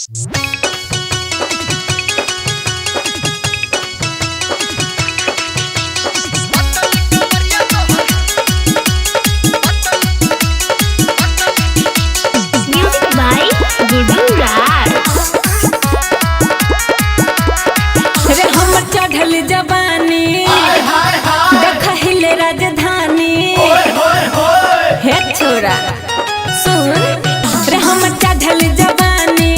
Music by Guddu Raj. रे हम चढ़ल जवानी देख हिले राजधानी। हे छोरा सुन, रे हम चढ़ल जवानी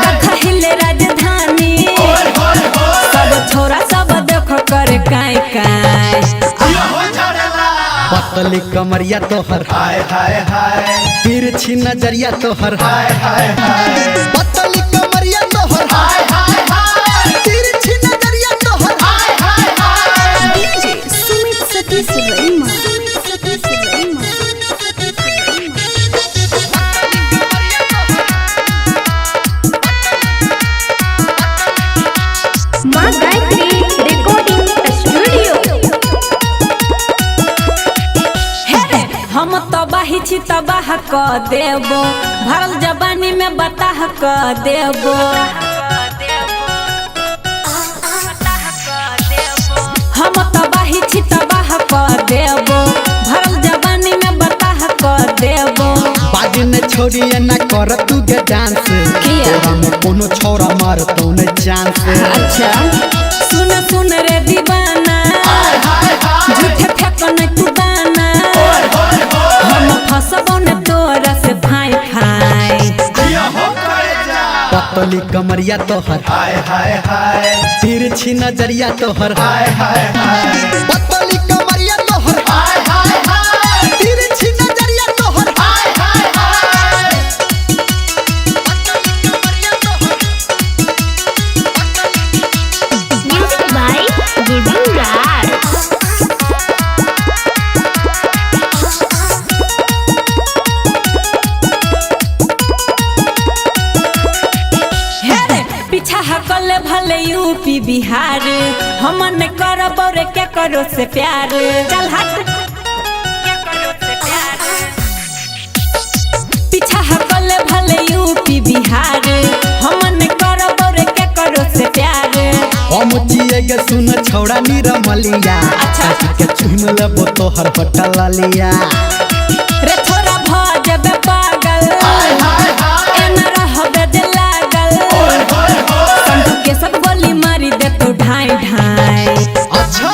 देख हिले राजधानी। सब छोरा सब देख करे काई काई। पतली कमरिया तोहर हाय हाय हाय, तिरछी नजरिया तोहर। हाय हाय हाय, पतली कमरिया तोहर हाय हाय हाय, तिरछी नजरिया तोहर। हाय हाय हाय। DJ Sumit Satish Verma. Sumit Satish Verma. Satish Verma. माँ गायत्री रिकॉर्डिंग स्टूडियो। हे रे हम तबाही छी तबाह क देबो, भरल जवानी में बताह क देबो। हम तबाही छी तबाह क देबो, भरल जवानी में बताह क देबो। बाद में छोड़ी ना कर तू के डांस। किया? तोरा में कोनो छोरा मारतो न चांस। अच्छा सुन सुन रे दीवाना, झूठे फेंको न तू दाना। हम फसबो न तोरा से फाई फाई। पतली कमरिया तोहर हाय हाय हाय, तिरछी नजरिया तोहर। हाय हाय हाय, पतली कमरिया तोहर हाय हाय हाय, तिरछी नजरिया तोहर। हाय हाय हाय। Music by Guddu Raj. हे रे पीछा हकल भले यूपी बिहार, हमन करबो रे के करो से प्यार। चल हट पीछा हकल भले यूपी बिहार, हमन करबो रे के करो से प्यार। हम जिएगे सुन छौड़ा निरमलिया। अच्छा। के चुम लेबो तोहर होटल लिया। रे छोरा भ जबे पागल, एना रहबे जे लागल। संतू के सब गोली मारी दे तो ढाई ढाई। अच्छा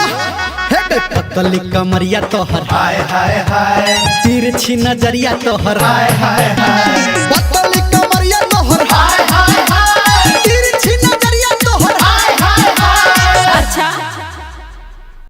हे बे पतली कमरिया तोहर हाय हाय हाय, तिरछी नजरिया तोहर। हाय हाय हाय।